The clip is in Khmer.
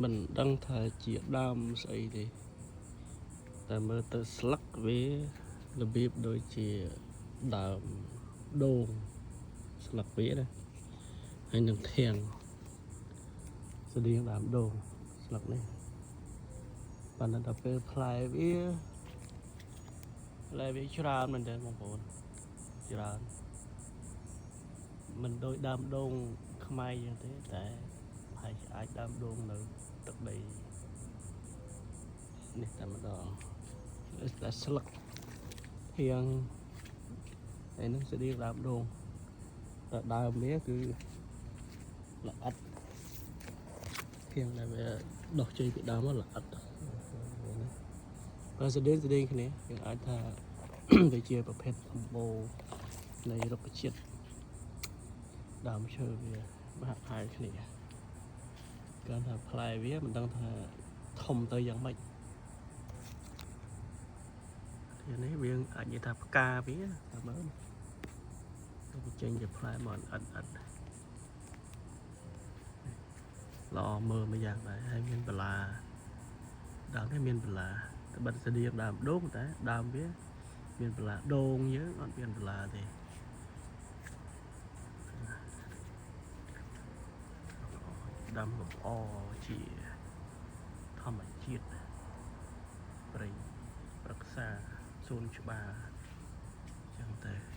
មិនដឹងថាជាដើមស្អីទេតែមើលទៅស្លឹកវារបៀបដូចជាដើមដូងស្លឹកវាណាហើយនឹងធាងស្តៀងដើមដូងស្លឹកនេះប៉ុន្តែដល់ពេលផ្លែវាផ្លែវាច្រើនមែនទែនបងប្អូនច្រើនមិនដូចដើមដូងខ្មែរយើងទេតែប្រហែលជាអាចដើមដូងនៅទឹកដីនេះតែម្ដងតែស្លឹកធាងហើយនឹងស្តៀងដើមដូងតែដើមវាគឺល្អិតធាងដែលវាដុះចេញពីដើមមកល្អិតណាបើស្តៀងស្តៀងគ្នាយើងអាចថា វាជាប្រភេទសម្បូរនៃរុក្ខជាតិដើមឈើវាមហាក់ផែគ្នាគាត់ថាផ្លែវាមិនដឹងថាធំទៅយ៉ាងម៉េចទីនេះវាអាចនិយាយថាផ្កាវាតាមមើលទៅវាចេញជាផ្លែមកអិតអិតល្អមើលមួយយ៉ាងដែរហើយមានបន្លាដើមនេះមានបន្លាតែបិទស្តៀងដើមដូងតែដើមវាមានបន្លាដូងយើងអត់មានបន្លាទេ ដាំលម្អជាធម្មជាតិព្រៃប្រឹក្សាសួនច្បារចឹងទៅ។